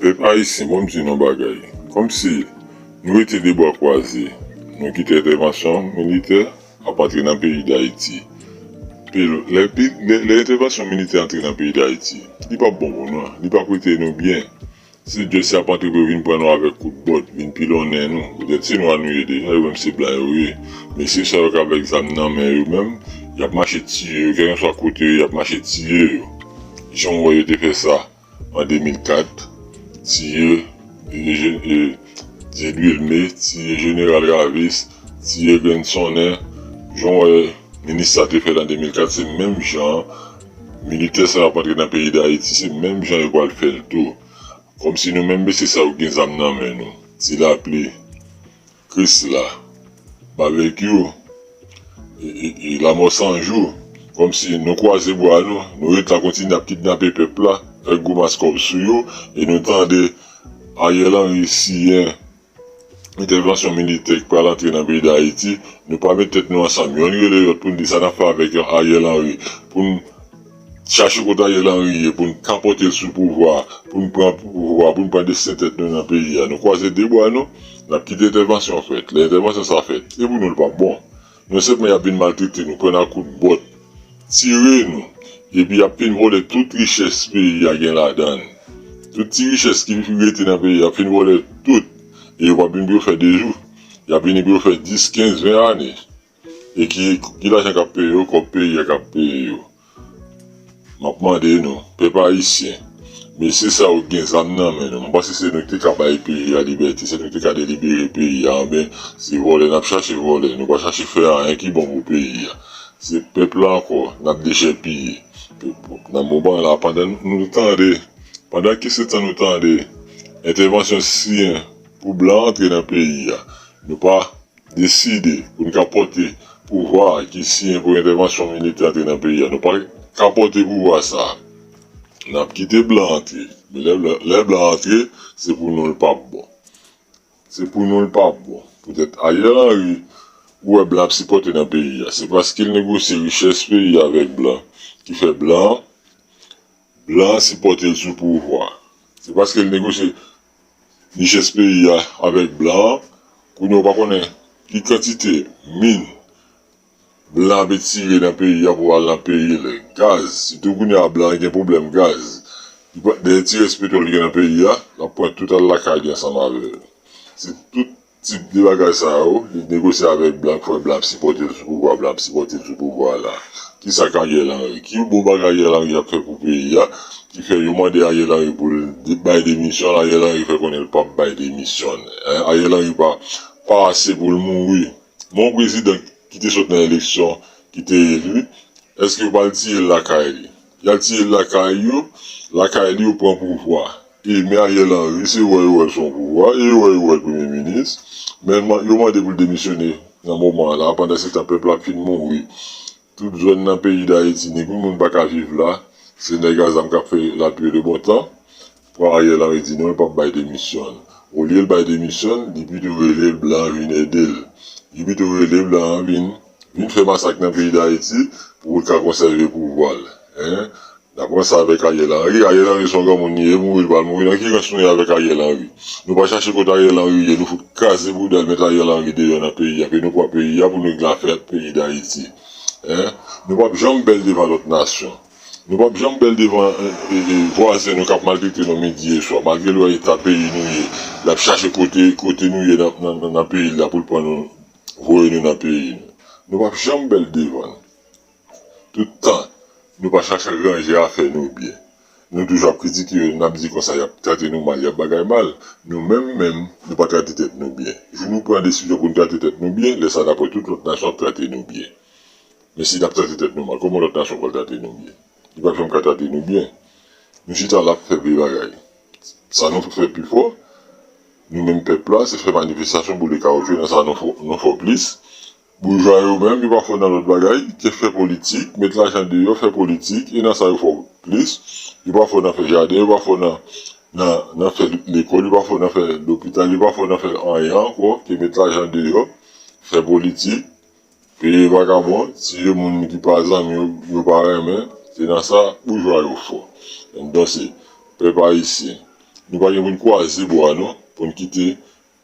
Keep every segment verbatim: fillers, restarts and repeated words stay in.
Pèp ayisyen, bon, m di nou yon bagay. Kòmsi nou rete de bra kwaze, nou kite entèvansyon militè ap antre nan peyi Dayiti. Pi, lè, pi, lè, lè entèvansyon militè antre nan peyi Dayiti, li p ap bon pou nou, li p ap rete nou byen. Se just y ap antre pou yo vin pran nou avèk kout bòt, vin pilonnen nou. Poutèt se nwa nou ye deja, yo menm se blan yo ye. Men se sa yo k avèk zam nan men yo menm, y ap mache tiye yo, kèlkeswa kote yo ye, y ap mache tiye yo. Jan w wè yo te fè sa an de mil kat, tiye, e, e, Dieudoné Wilmé, tiye Jeneral Ravis, tiye Grenn Sonnen, jan w wè minis sa te fè l an de mil kat, se menm jan militè sa yo ap antre nan peyi Dayiti, se menm jan yo pral fè l tou. Kòmsi nou menm mesye sa yo gen zam nan men nou. Ti Lapli, Krisla, Babekyou, e, e, e Lanmò San Jou. Kòmsi nou kwaze bra nou, nou ret la kontinye ap kidnape pèp la, fè gwo mas kòb sou yo, e nou tande Ariel Henry siyen entèvansyon militè k pral antre nan peyi Dayiti, nou pa met tèt nou ansanm, yonn rele lòt pou n di sa n ap fè avèk Ariel Henry, pou n chache kot Ariel Henry ye, pou n kapòte l sou pouvwa, pou n pran pouvwa, pou n pran desten tèt nou nan peyi a. Nou kwaze de bra nou, n ap kite entèvansyon fèt. Lè entèvansyon sa fèt, e pou nou l p ap bon. Non sèlman y ap vin maltrete nou, pran n ak kout bòt, tire nou, epi y ap vin vòlè tout richès peyi a gen ladan l. Tout ti richès ki rete nan peyi a, y ap vin vòlè tout. E yo p ap vin pou yo fè de jou. Y ap vini pou yo fè dis, kenz, ven ane. E ki, ki lajan k ap peye yo? Kòb peyi a k ap peye yo. M ap mande nou, pèp ayisyen, mesye sa yo gen zam nan men nou. Mwen panse se nou ki te ka bay peyi a libète, se nou ki te ka delibere peyi a, anben, se vòlè n ap chache vòlè, nou pa chache fè anyen ki bon pou peyi a. Se pèp la ankò, n ap dechèpiye. Nan moman la, pandan nou tande, pandan ki se tan nou tande entèvansyon siyen pou blan antre nan peyi a, nou pa deside pou n ka pote pouvwa ki siyen pou entèvansyon militè antre nan peyi a. Nou pa ka pote pouvwa sa a. N ap kite blan antre. Men lè, lè, lè blan antre, se pou nou l p ap bon. Se pou nou l p ap bon. Poutèt Ariel Henry, ou wè blan ap sipòte nan peyi a. Se paske l negosye richès peyi a avèk blan ki fè blan, blan sipòte l sou pouvwa. Se paske l negosye richès peyi a avèk blan. Kounye a ou pa konnen ki kantite min blan ap etire nan peyi a pou al nan peyi l. Gaz, sitou kounye a blan gen pwoblèm gaz. Li pran, dèyè ti rès petwòl li gen nan peyi a, l ap pran tout al lakay li ansanm avè l. Se tout tip de bagay sa yo, li negosye avèk blan, k fè blan ap sipòte l sou pouvwa, blan ap sipòte l sou pouvwa la. Kisa k Ariel Henry? Ki bon bagay Ariel Henry ap fè pou peyi a? Ki fè yo mande Ariel Henry pou l de-, bay demisyon l, Ariel Henry fè konnen l p ap bay demisyon l. Hein? Ariel Henry pa, pa ase pou l mouri. Men yon prezidan ki te sot nan eleksyon, ki te eli, èske yo pa al tiye l lakay li? Y al tiye l lakay yo, lakay li yo pran pouvwa. E men Ariel Henry, se wè yo wè l se yon pouvwa, e yo wè yo wè l premye minis. Men yo mande pou l demisyone nan moman an la, pandan se tan pèp la ap fin mouri. Tout zòn nan peyi Dayiti, ni pou moun pa ka viv la, se nèg a zam k ap fè lapli de bon tan. Pran Ariel Henry di non, l p ap bay demisyon l. Olye l bay demisyon l, li pito rele blan vin ede l. Li pito rele blan vin, vin fè masak nan peyi Dayiti pou l ka konsève pouvwa l. Hein? N ap wè sa avèk Ariel Henry. Ariel Henry se yon granmoun li ye, mouri l pral mouri. Nan ki rans nou ye avèk Ariel Henry? Nou pa chache kot Ariel Henry ye, nou fout kraze bouda l, met Ariel Henry deyò nan peyi a, ke nou pran peyi a pou nou lafè ak peyi Dayiti. Hein? Nou p ap janm bèl devan lòt nasyon. Nou p ap janm bèl devan, e, e, e, vwazen nou k ap maltrete nou midi e swa. Malgre l wè eta peyi nou ye, l ap chache kote, kote nou ye nan, nan, nan, nan peyi l la pou l pran nou, voye nou nan peyi nou. Nou p ap janm bèl devan l. Tout tan, nou pa chache ranje afè nou byen. Nou toujou ap kritike yo, n ap di konsa y ap trate nou mal, y ap bagay mal. Nou menm menm, nou pa trate tèt nou byen. Jou nou pran desizyon pou n trate tèt nou byen, lè sa a n ap wè tout lòt nasyon ap trate nou byen. Men si n ap trate tèt nou mal, kòman lòt nasyon pral trate nou byen? Li p ap janm ka trate nou byen. Nou chita la ap fè vye bagay. Sa nou fè pi fò, nou menm pèp la, se fè manifestasyon, boule kawoutchou, nan sa nou fò, nou fò plis. Boujwa yo menm, yo pa fò nan lòt bagay ke fè politik, met lajan deyò, fè politik, e nan sa yo fò plis. Yo pa fò nan fè jaden, yo pa fò nan, nan, nan fè lekòl, yo pa fò nan fè lopital, yo pa fò nan fè anyen ankò ke met lajan deyò, fè politik. Peye vagabon, tiye moun ki pa zanmi yo, yo pa renmen, se nan sa boujwa yo fò. Donk se pèp ayisyen, Nou pa gen pou n kwaze bwa nou pou n kite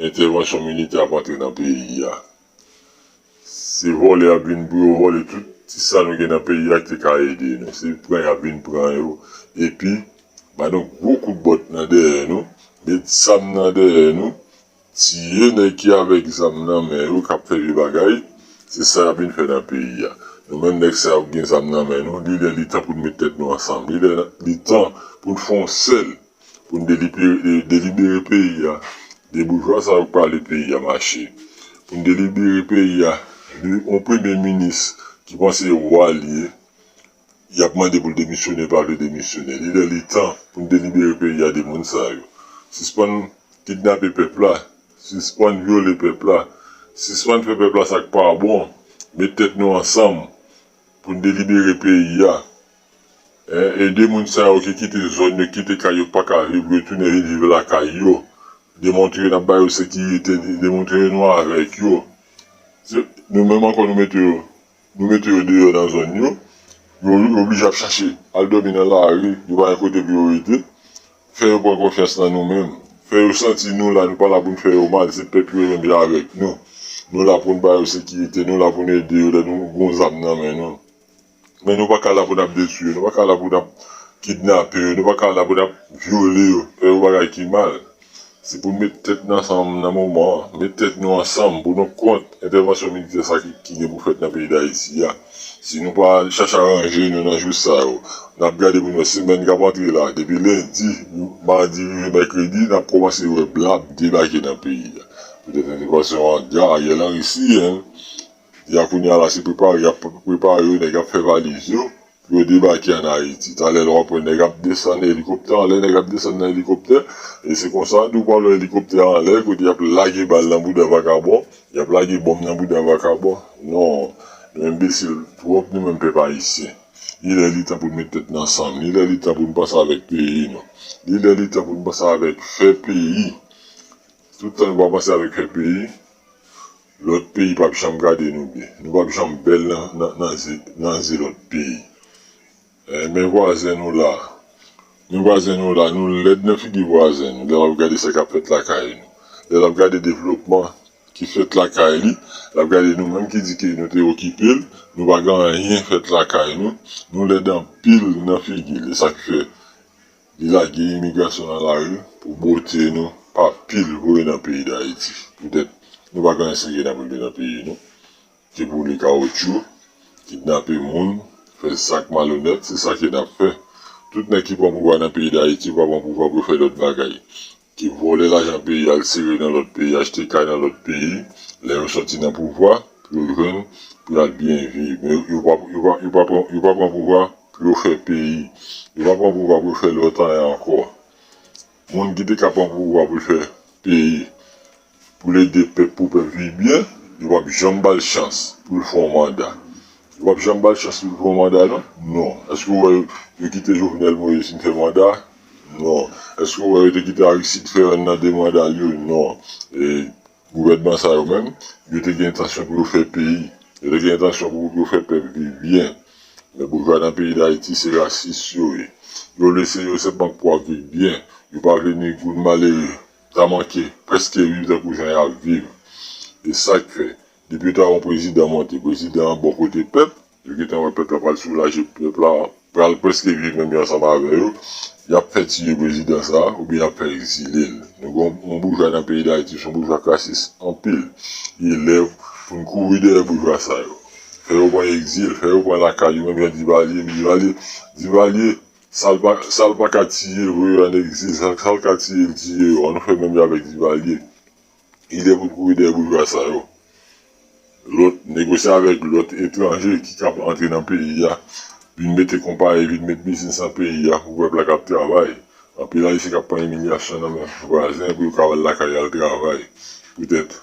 entèvansyon militè ap antre nan peyi a. Se vòlè y ap vin pou yo vòle tout ti sa nou gen nan peyi a ki te ka ede nou. Se pran y ap vin pran yo. Epi, ba nou gwo kout bòt nan dèyè nou, met zam nan dèyè nou, tiye nèg ki avèk zam nan men yo k ap fè vye bagay. Se sa y ap vin fè nan peyi a. Nou menm nèg sa yo k gen zam nan men nou, li lè li tan pou n met tèt nou ansanm. Li lè li tan pou n fè yon sèl, pou n delibere, delibere peyi a de boujwa sa yo k pale peyi a mache. Pou n delibere peyi a de yon premye minis ki panse wa li ye, y ap mande pou l demisyone, pa vle demisyone. Li lè li tan pou n delibere peyi a de moun sa yo. Sispann kidnape pèp la, sispann vyole pèp la, sispann fè pèp la sa k pa bon, met tèt nou ansanm pou n delibere peyi a. Ede moun sa yo ki kite zòn yo, kite kay yo k pa ka viv, retounen vin viv lakay yo. Demontre n ap ba yo sekirite, demontre nou avèk yo. Se nou menm ankò nou mete yo, nou mete yo deyò nan zòn yo. Yo, yo oblije ap chache al dòmi nan lari, yo pa gen kote pou yo rete. Fè yo pran konfyans nan nou menm. Fè yo santi nou la, nou pa la pou n fè yo mal, se pèp yo menm ki avèk nou. Nou la pou n ba yo sekirite, nou la pou n ede yo lè nou gon zam nan men nou. Men nou pa ka la pou n ap detwi yo, nou pa ka la pou n ap kidnape yo, nou pa ka la pou n ap vyole yo, fè yo bagay ki mal. Se pou n met tèt nou ansanm nan moman an, met tèt nou ansanm pou nou kont entèvansyon militè sa ki, ki gen pou fèt nan peyi Dayiti a. Si nou pa chache aranje nou nan jou sa yo, n ap gade pou nou semèn k ap antre la, depi lendi, madi rive mèkredi, n ap kòmanse wè blab debake nan peyi a. Poutèt entèvansyon an, Ariel Henry siyen, di a kounye a la se prepare, y ap prepare yo, nèg ap fè valiz yo pou yo debake ann Ayiti. Talè lè w ap wè nèg ap desann elikoptè anlè, nèg ap desann nan elikoptè, e se konsa tou w pral wè elikoptè anlè kote y ap lage bal nan bouda vakabon, y ap lage bonm nan bouda vakabon. Non, nou enbesil twòp nou menm pèp ayisyen. Li lè li tan pou n met tèt nou ansanm, li lè li tan pou n panse avèk peyi nou, li lè li tan pou n panse avèk fè peyi. Tout tan nou pa panse avèk fè peyi, lòt peyi p ap janm gade nou byen. Nou p ap janm bèl nan, nan, nan zye, nan zye lòt peyi. Eh, men vwazen nou la. Men vwazen nou la, nou lèd nan figi vwazen nou. Lè l ap gade sa k ap fèt lakay nou. Lè l ap gade devlopman ki fèt lakay li, l ap gade nou menm ki di ke nou te okipe l, nou pa gen anyen fèt lakay nou. Nou lèd anpil nan figi l. E sa k fè li lage imigrasyon nan lari pou bote nou pa pil voye nan peyi Dayiti. Poutèt nou pa gen anyen serye n ap regle nan peyi nou. Ki boule kawotchou, kidnape moun, fè zak malonèt, se sa ke n ap fè. Tout nèg ki pran pouvwa nan peyi Dayiti pa pran pouvwa pou fè lòt bagay. Ki vòlè lajan peyi, al sere nan lòt peyi, achte kay nan lòt peyi, lè yo sòti nan pouvwa, pou yo jwenn, pou y al byen viv. Men yo pa, yo pa, yo pa pran, yo pa pran pouvwa pou yo fè peyi. Yo pa pran pouvwa pou yo fè lòt anyen ankò. Moun ki te ka pran pouvwa pou l fè peyi, pou l ede pèp, pou pèp viv byen, yo p ap janm ba l chans pou l fè yon manda. Yo p ap janm ba l chans pou l fè yon manda, non? Non. Èske w wè yo, yo kite Jovenel Moïse fin fè manda? Non. Èske w wè yo te kite Aristide fè yonn nan de manda l yo? Non. E gouvènman sa yo menm, yo te gen entansyon pou yo fè peyi. Yo te gen entansyon pou yo fè pèp viv byen. Men boujwa nan peyi Dayiti, se rasis yo ye. Yo lese yo sèlman pou ap viv byen. Yo pa vle ni goud malere ta manke prèske viv tankou jan y ap viv. E sa k fè, depi yo ta wè yon prezidan monte, prezidan an bò kote pèp, yo gentan wè pèp la pral soulaje, pèp la pral prèske viv menm jan ansanm avè yo, y ap fè tiye prezidan sa a, oubyen y ap fè egzile l. Nou gen yon, yon boujwa nan peyi Dayiti, se yon boujwa k rasis anpil. Li lè pou n kouri dèyè boujwa sa yo. Fè yo pran egzil, fè yo pran lakay yo, menm jan Divalye, Divalye, Divalye, sa l pa, sa l pa ka tiye l, voye yo ann egzil, sa, sa l ka tiye l, tiye yo. Ann nou fè menm jan avèk Divalye. Li lè pou n kouri dèyè boujwa sa yo. Lòt, negosye avèk lòt etranje ki kab antre nan peyi a, vin mete konpayi, vin met biznis nan peyi a pou pèp la kab travay. Anpil Ayisyen k ap pran imilyasyon nan men vwazen pou yo ka al lakay al travay. Poutèt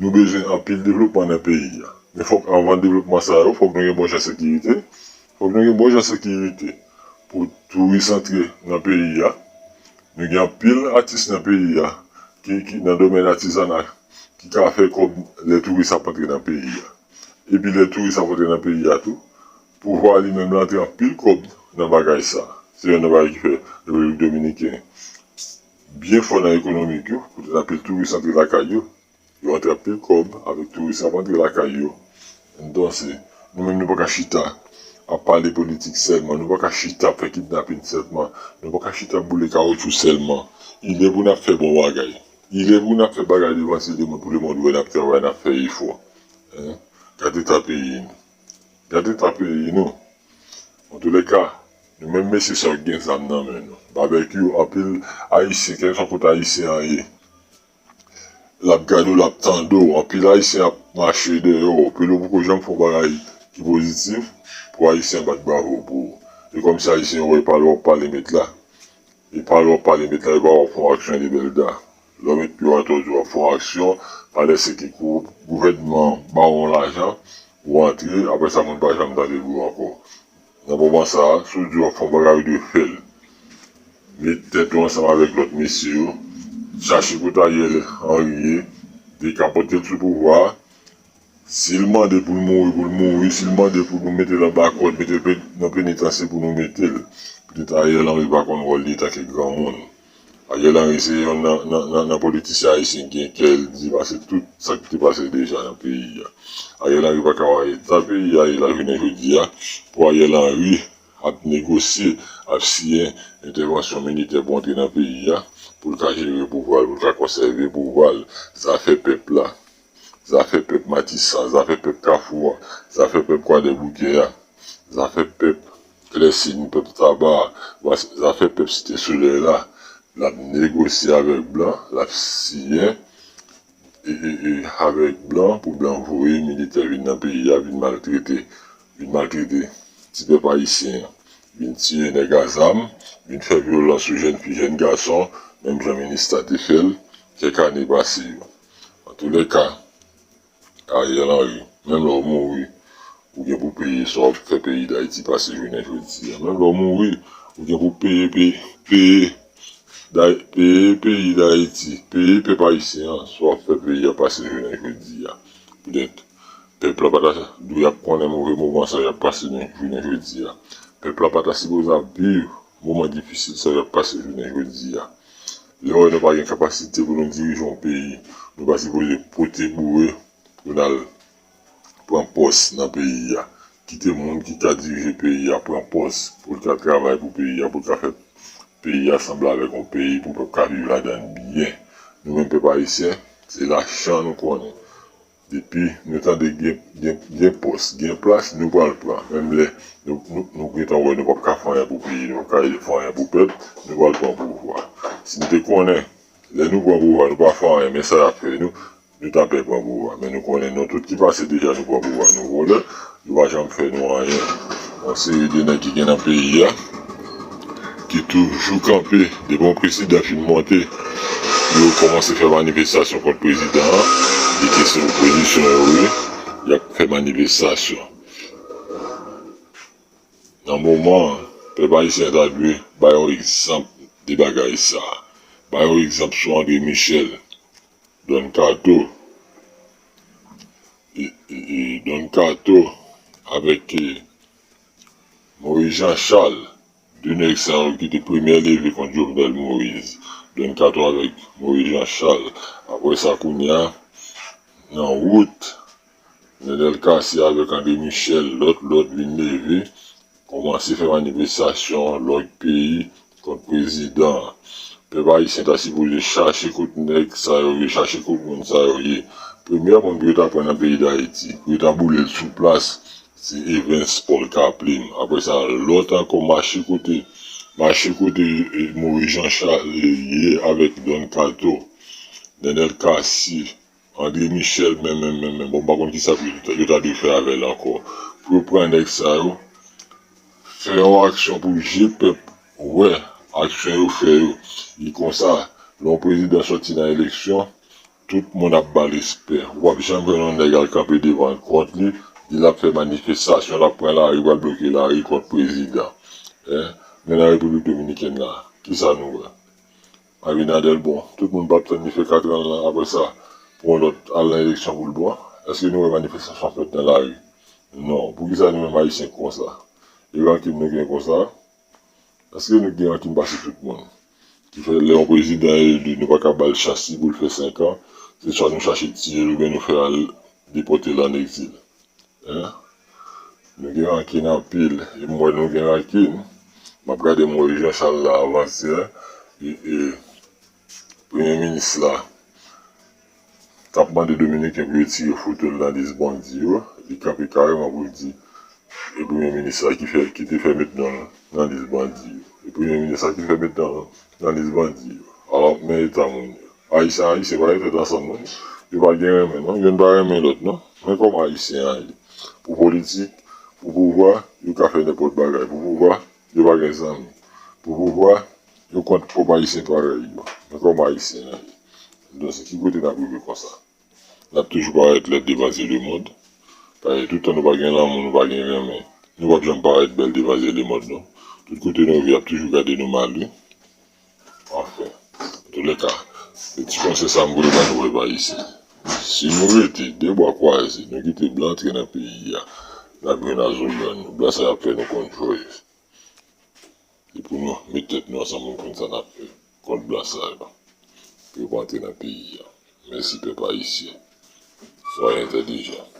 nou bezwen anpil devlopman nan peyi a. Men fòk anvan devlopman sa yo, fòk nou gen bon jan sekirite. Fòk nou gen bon jan sekirite pou touris antre nan peyi a. Nou gen anpil atis nan peyi a ki, ki nan domèn atizana ki ka fè kòb lè touris ap antre nan peyi a. Epi lè touris ap antre nan peyi a tou, pouvwa li menm l antre anpil kòb nan bagay sa. Se yonn nan bagay ki fè Repiblik Dominiken byen fò nan ekonomik yo, poutèt anpil touris antre lakay yo. Yo antre anpil kòb avèk touris k ap antre lakay yo. Entonse, nou menm nou pa ka chita ap pale politik sèlman, nou pa ka chita ap fè kidnapin sèlman, nou pa ka chita ap boule kawoutchou sèlman. Ilè pou n ap fè bon bagay. Ilè pou n ap fè bagay devan sye lemonn pou lemonn wè n ap travay, n ap fè efò. Hein? Gade eta peyi nou. Gade eta peyi nou. Antoulèka, nou menm mesye sa yo ki gen zam nan men nou. Babèkyou, anpil Ayisyen, kèlkeswa kote Ayisyen an ye, l ap gade w, l ap tande w. Anpil Ayisyen ap mache dèyè w. Anpil ou poko janm fè yon bagay ki pozitif pou Ayisyen bat bravo pou ou. E kòmsi Ayisyen yo wè pa lè w ap pale met la. E pa lè w ap pale met la, e pa w ap fè yon aksyon de bèl da. Lè w met pye w atè w di w ap fè yon aksyon, pa lè se ki kou gouvènman ba w yon lajan, ou antre, apre sa moun pa janm tande de ou ankò. Nan moman sa a, si w di w ap fè yon bagay ou dwe fè l. Met tèt ou ansanm avèk lòt mesye yo, chache kote Ariel Henry ye, dekapote l sou pouvwa a. Si l mande pou l mouri, pou l mouri. Si l mande pou nou mete l anba kòd, mete l pe- nan penitansye pou nou mete l. Petèt Ariel Henry pa konn wòl li tanke granmoun. Ariel Henry se yonn nan, nan, nan, nan politisyen ayisyen ki gen kè l di pase tout sa ki te pase deja nan peyi a. Ariel Henry pa ka wè eta peyi a ye la jounen jodi a. Pou Ariel Henry ap negosye, ap siyen entèvansyon militè pou antre nan peyi a, pou l ka jere pouvwa l, pou l ka konsève pouvwa l, zafè pèp la. Zafè pèp Matisan, zafè pèp Kafou a, zafè pèp Kwadèboukè a, zafè pèp Klèsin, pèp Taba a, zafè pèp Site Solèy la, l ap negosye avèk blan, l ap siyen e, e, e, avèk blan pou blan voye militè vin nan peyi a, vin maltrete, vin maltrete ti pèp ayisyen an, vin tiye nèg a zam, vin fè vyolans sou jèn fi, jèn gason, menm jan Minista te fè l kèk ane pase yo. Antoulèka, Ariel Henry, menm lè w mouri, ou gen pou peye sa w ap fè peyi Dayiti pase jounen jodi a. Menm lè w mouri, ou gen pou peye, peye, peye, Day- peye peyi Dayiti, peye pèp ayisyen an sa w ap fè peyi a pase jounen jodi a. Poutèt pèp la pa ta dwe ap konnen move moman sa y ap pase jounen jodi a. Pèp la pa ta sipoze ap viv moman difisil sa y ap pase jounen jodi a. Lè w wè nou pa gen kapasite pou nou dirije yon peyi, nou pa sipoze pote boure pou n al pran pòs nan peyi a. Kite moun ki ka dirije peyi a pran pòs pou l ka travay pou peyi a, pou l ka fè peyi a sanble avèk yon peyi pou pèp ka viv ladan l byen. Nou menm pèp ayisyen, se lajan nou konnen. Depi nou tande gen, gen, gen pòs, gen plas, nou pral pran. Menm lè nou, nou, nou gentan wè nou p ap ka fè anyen pou peyi, nou p ap ka fè anyen pou pèp, nou pral pran pouvwa. Si nou te konnen, lè nou pran pouvwa, nou pa fè anyen, men sa y ap fè nou, nou ta pè pran pouvwa. Men nou konnen nou tout ki pase deja, nou pran pouvwa, nou vòlè, nou pa janm fè nou anyen. Yon seri de nèg ki gen nan peyi a, ki toujou kanpe depi yon prezidan fin monte, yo kòmanse fè manifestasyon kont prezidan an, li ke se opozisyon yo ye, y ap fè manifestasyon. Nan moman an, pèp ayisyen ta dwe bay yon egzanp de bagay sa a. Bay yon egzanp sou André Michel, Don Kato, e, e, e, Don Kato avèk, e, Moïse Jean Charles, de nèg sa yo ki te premye leve kont Jovenel Moïse, Don Kato avèk Moïse Jean Charles. Apre sa, kounye a, nan wout, Nenel Cassy avèk André Michel, lòt, lòt vin leve, kòmanse fè manifestasyon, lòk peyi, kont prezidan an. Pèp ayisyen ta sipoze chache kot nèg sa yo ye, chache kot moun sa yo ye. Premye moun pou yo ta pran nan peyi Dayiti, pou yo ta boule l sou plas, se Evens Paul Kaplim. Apre sa, lòt ankò mache kote, mache kote, e, Moïse Jean Charles, e, ye avèk Don Kato, Nenel Cassy, André Michel, men, men, men, men, bon, m pa konn kisa pou yo ta, yo ta dwe fè avè l ankò. Pou yo pran nèg sa yo, fè yon aksyon pou je pèp wè aksyon yo fè yo. E konsa, lè yon prezidan sòti nan eleksyon, tout moun ap ba l respè. W ap janm jwenn yon nèg al kanpe devan l kont li, di l ap fè manifestasyon, l ap pran lari, pral bloke lari kont prezidan. Hein? Men nan Repiblik Dominikèn la, kisa nou wè? Abinader, bon, tout moun p ap tann li fè kat an lan, apre sa, pou yon lòt al nan eleksyon pou l bon. Èske nou wè manifestasyon fèt nan lari? Non. Poukisa nou menm Ayisyen konsa? E rankin nou gen konsa? Èske nou gen rankin pase tout moun? Ki fè lè yon prezidan eli, nou pa ka ba l chans li pou l fè senk an, se swa nou chache tiye l oubyen nou fè al depòte l ann egzil. Hein? Nou gen rankin anpil, e m wè nou gen rankin. M ap gade, m wè Jean Charles la avanse, e, e, premye minis la t ap mande Dominiken pou yo tire foto l nan lis bandi yo, li kanpe kareman pou l di, e premye minis la ki fè, ki te fè met non l nan lis bandi yo. E premye minis la ki fè met non l nan lis bandi yo. Alò, men eta moun yo. Ayisyen, Ayisyen pa gen tèt ansanm non. Yo pa gen renmen non. Youn pa renmen lòt non. Men kòman Ayisyen an ye. Pou politik, pou pouvwa, yo ka fè nenpòt bagay. Pou pouvwa, yo pa gen zanmi. Pou pouvwa, yo kont pwòp Ayisyen parèy yo. Men kòman Ayisyen an ye. Donk, se ki kote n ap rive konsa? N ap toujou parèt lèd devan zye lemonn. Paske tout tan nou pa gen lanmou, nou pa gen renmen, nou p ap janm parèt bèl devan zye lemonn non. Tout kote nou rive, y ap toujou gade nou mal wi. Anfen, antouleka, se ti konsèy sa m voye ba nou pèp ayisyen. Si nou rete de bra kwaze, nou kite blan antre nan peyi a, n ap jwenn azogàn yo. Blan sa y ap fè nou konn jwe. Se pou nou met tèt nou ansanm pou n konn sa n ap fè kont blan sa yo. Pou yo pa antre nan peyi a. Mèsi pèp ayisyen. Soyez entèlijan.